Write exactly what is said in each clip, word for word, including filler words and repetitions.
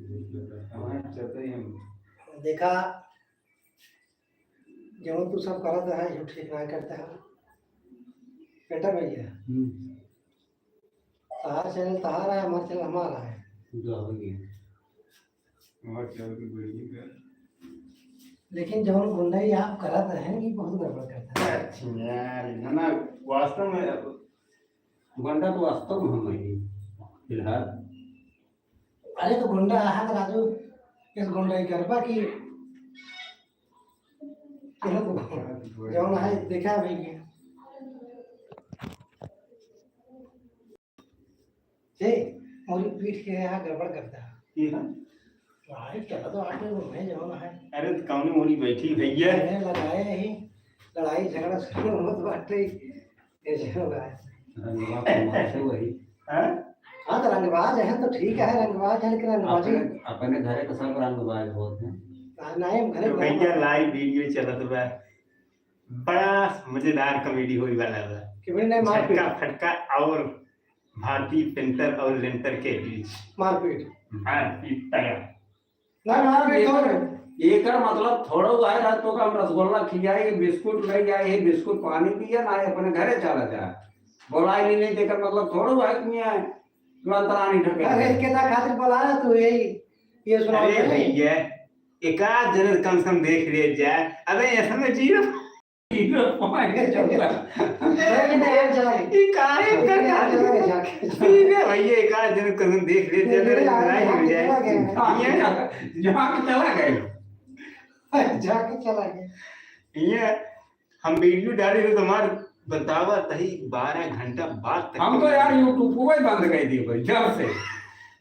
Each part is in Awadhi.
हाँ, चलते ही हम। देखा, जवन तू सब करत है, जो ठीक ना करता है। बेटा भैया, हम्म। तहार चैनल तहार है, हमार चैनल हमार है। जो हो गया। हमार चैनल की बिल्डिंग है। लेकिन जवन गुंडई आप करत हैं, ये बहुत गड़बड़ करता है। अच्छा यार, ना, ना, वास्तव में गुंडा तो वास्तव में हम नहीं, फिलहाल। अरे तो गुंडा है तो राजू, इस गुंडई करबा की, जौन है देखा भाई के। ए, मोरी पीठ के यहाँ गड़बड़ करता है। ये है? भाई, चला तो आटे वो मैं जौन है। अरे, तो कौन मोरी बैठी भैया? अरे, लगाए ही, लड़ाई झगड़ा शुरू होत बाटे, ऐसे हो रहा है। रंगवा तो मारते वही। हाँ? हाँ, तो रंगबाज है तो ठीक है, रंगबाज है, लेकिन रंगबाजी अपने, अपने घरे के सब रंगबाज होत हैं। हाँ, नहीं, हम घरे तो के भैया, live video चलत बा, बड़ा मजेदार comedy होई वाला बा। कि भाई, नहीं, मारपीट। झटका फटका और भारतीय पेंटर और लेंटर के बीच मारपीट। मारपीट तगड़ा। ना, मारपीट एकर, थोड़े। एकर मतलब थोड़ो है, रात को हम रसगुल्ला खियाई, बिस्कुट ले जाए, ये बिस्कुट पानी पिया ना, अपने घरे चला जा। बोलाई नहीं, नहीं, एकर मतलब थोड़ो है कि मियाँ, जो अंतरानी ढके अरे, है। इसके ना खातिर बोलाया तू, यही, ये सुनाओ अरे तो। भैया, एक आध जने कम से कम देख ले जाए। अबे, ऐसा में जीरो। हीरो पॉइंट चल रहा। अरे, नहीं, नहीं, चला गया। ये काहे कर चला गया, जाके? सीधे भैया, एक आध जने कम देख ले, नहीं, चल रहा नहीं, है, जाके नहीं, चला गया। ये जाके चला गया। जाके चला गया। ये हम video डाली तो तुम्हार बतावा तही बारह घंटा बाद तक हम तो यार YouTube पे बंद कर दिए भाई, जब से।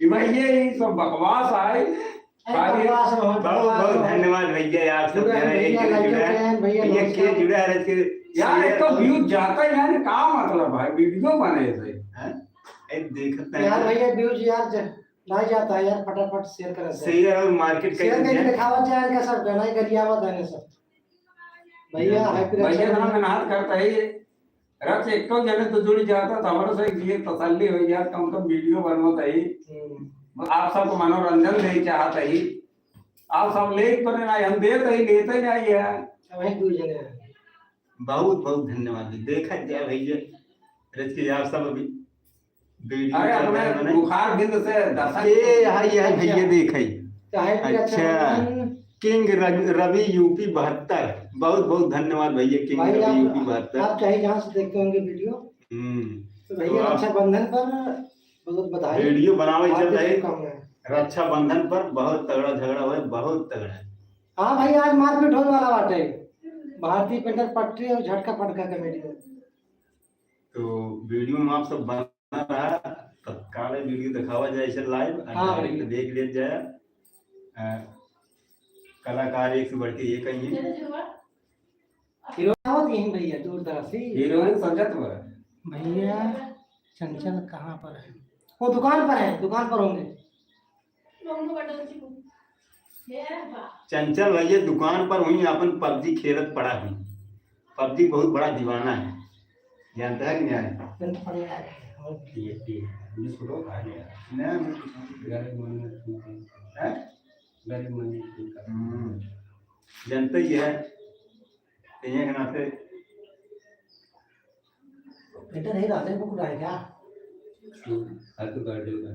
ये भाई, ये, ये सब बकवास आए। अरे, बाकी बकवास रहो, बहुत, बकवास बहुत रहो। धन्यवाद भैया, आप सब जुड़ा है जने भैया, एक like जुड़ा है। करते हैं भैया, भैया, नमस्कार। के जुड़ा है, आज के यार, एक तो share view जाता ही नहीं, का मतलब है, video बने से। हैं? ए, देखते हैं। यार भैया, views यार ज-, नहीं जाता है यार, फटाफट share करा जाए। Share और market share करके करके दिया। दिखावा जाए इनका सब, गाना ही गरियावा देने सब। भैया, भैया, happy भैया, रक्षाबंधन। इतना मेहनत करता है ये। रच एक तो जने तो जुड़ जाता, तो हमरो से एक ये तसल्ली हो जात, कम से कम video बनवत है। हम्म। आप सबको मनोरंजन दे चाहत है। आप सब लेत तो नहीं, हम देत है, लेते नहीं है। अब है दू जने हैं। बहुत, बहुत धन्यवाद। देखा जाए भैया, रच के आप सब अभी video अरे, चल रहा है अपने बने। बुखार बिंद से दशा ए, हाय, हाय, भैया, अच्छा। देख, हाय। चाहे भी अच्छा। रक्षाबंधन। King रवि, रवि U P बहत्तर, बहुत, बहुत धन्यवाद भैया, King भाई, रवि आप, U P बहत्तर। आप चाहे जहाँ से देखते होंगे video, हम्म। तो भैया, तो आप रक्षाबंधन पर बहुत बधाई। Video बनावे हार्दिक चल रहे। शुभकामनाएं। रक्षाबंधन पर बहुत तगड़ा झगड़ा हुआ है, बहुत तगड़ा। हाँ भाई, आज मारपीट होने वाला बाटे। भारतीय पेंटर पटरी और झटका फटका comedy में। तो video में आप सब बना रहा, तत्काल video दिखावा जाए इसे live, और हाँ direct भैया। देख लिया जाए। अ, कलाकार एक से बढ़ के एक ही हैं। Heroine आवत यहीं भैया, दूर दराज से। Heroine संजत बा। भैया, चंचल कहाँ पर है? वो दुकान पर है, दुकान पर होंगे। चंचल भैया दुकान पर हुई, अपन PUBG खेलत पड़ा हुई। PUBG बहुत बड़ा दीवाना है, जानता है कि नहीं? ये, ये, बिस्कुट हो खा लिया। नहीं, मैं कुछ नहीं। गरीब मन में तू कर। हैं? गरीब मन में तू कर। हम्म, जानते ही है। तो ये के नाते बेटा, नहीं, राजा को कुटाए क्या? हम्म, happy birthday का।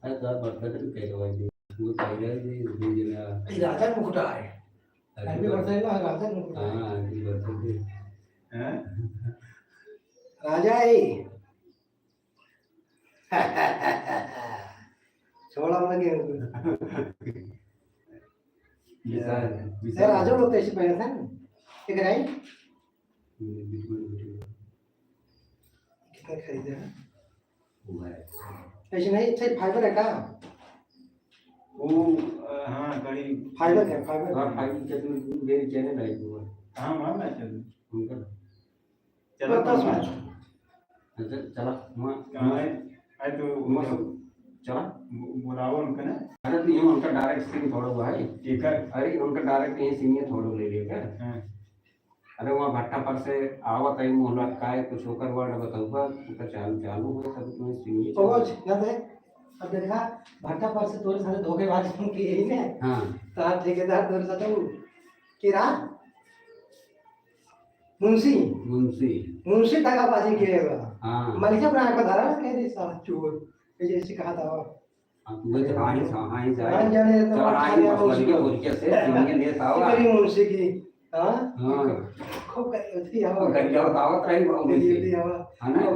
अरे, तो आप birthday तो कह दो भाई, वो कह रहे हैं कि दो जना ये राजा मुकुटा है। Happy happy birthday। Birthday ना, राजा मुकुटा है। हाँ, happy birthday। हैं? राजा है। छोड़ा लगे। विशाल, ए, विशाल। राजू लोग तो ऐसे पहने थे ना। एक राई? हम्म, बिल्कुल, बिल्कुल। कितना खरीदे हैं? वो है। ऐसे नहीं, अच्छा fiber है का? वो, अ, हाँ, करीब fiber है, fiber हाँ, है। Fiber के तो मेरे चैनल है वो। हाँ, मार ना चल। उनका चला तो तो मत। अच्छा, चला, वहाँ, कहाँ है? अरे तो वहाँ सब चला। बु-, बुलाओ उनका ना। अरे तो ये उनका direct scene थोड़ा हुआ है। ठीक है। अरे उनका direct ये scene ये थोड़ा ले लिया क्या? हाँ। अरे वहाँ भट्टा पर से आवत है, मुँह लटकाए, कुछ ओकर word बताऊबा, उनका चालू, चालू हो, तब तुम्हें scene ये ओ, चला। अच्छा, ना तो है। अब देखा, भट्टा पर से तोरे साथे धोखेबाजी हम किए ही ने। हाँ। तो आप ठेकेदार तोरे साथे वो किरा मुंशी। मुंशी। मुंशी दगाबाजी किए बा। हाँ। मलिक अपना आंख धरा ना, कह दे साला चोर। ऐसे, ऐसे कहा था। हाँ, तो वही तो हाँ ही था, हाँ ही जाए। हाँ, जाने तो चल, हाँ हाँ, ही जाने बस मलिक मुंशी। बोल के से, दुनिया लेत आवा। करी मुंशी की। हाँ? हाँ। खूब करी होती है। वो गंजा बतावत रही, वो मुंशी। ये भी हवा। है ना?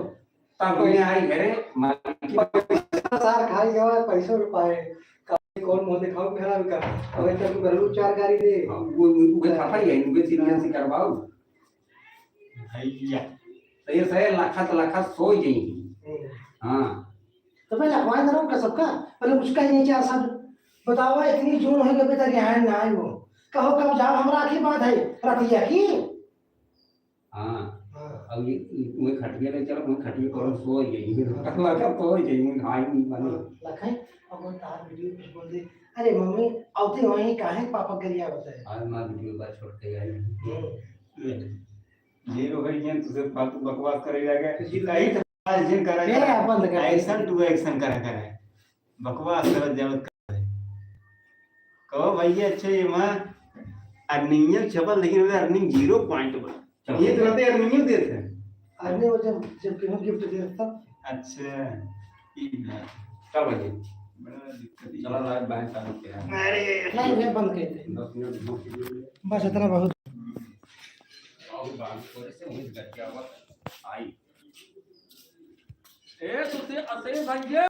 तब उन्हें आई घरे, मालिक की सार खाई गवा, पैसों रुपए। का-, कौन मुंह दिखाओ घर का? अबे तक घरेलू उपचार करी दे। हाँ, वो, वो, वो खाता ही है, उनके सीनियर से करवाओ। भैया। तो ये सही लखत, लखत सो ही गई। हम्म। हाँ। तो पहले अखबार धरो का सबका, पहले उसका ही नहीं क्या सब बताओ, इतनी जोन है कि बेटा रिहाई ना आए वो। कहो कब जाओ, हमरा आखिरी बात है, रतिया की। हाँ। हाँ। अब ये, ये, मैं खटिया ले चलो, मैं खटिया पर सो जाइए। हाँ। लगा तो हो जाइए, मैं हाय नहीं बने। हाँ, लखाई, अब वो तार वीडियो कुछ बोल दे, "अरे मम्मी, आते वहीं काहे पापा गरिया बताए?" आज माँ वीडियो बात छोड़ के आई। हम्म। ये, ये लोग हैं, ये तुझे फालतू बकवास करे जाएगा। जी, कहीं तो आज जिन करा ए, करा, बंद कर दे। Action to action करा करा। बकवास करत जावत करे। कहो भैया, अच्छा, ये वहाँ earning छपल, लेकिन उधर earning zero point बा। चलो। ये तो रहते earning देते हैं। Earning वो जब, जब केहू gift दे तब। अच्छा, ठीक है। चल भैया। बड़ा दिक्कत है। चला live band चालू किया। अरे। Live है बंद कर दे। दस मिनट, दस मिनट। बस इतना बहुत। और बात थोड़े से वहीं घर के आवाज आई। ए, सुते, असे भैया।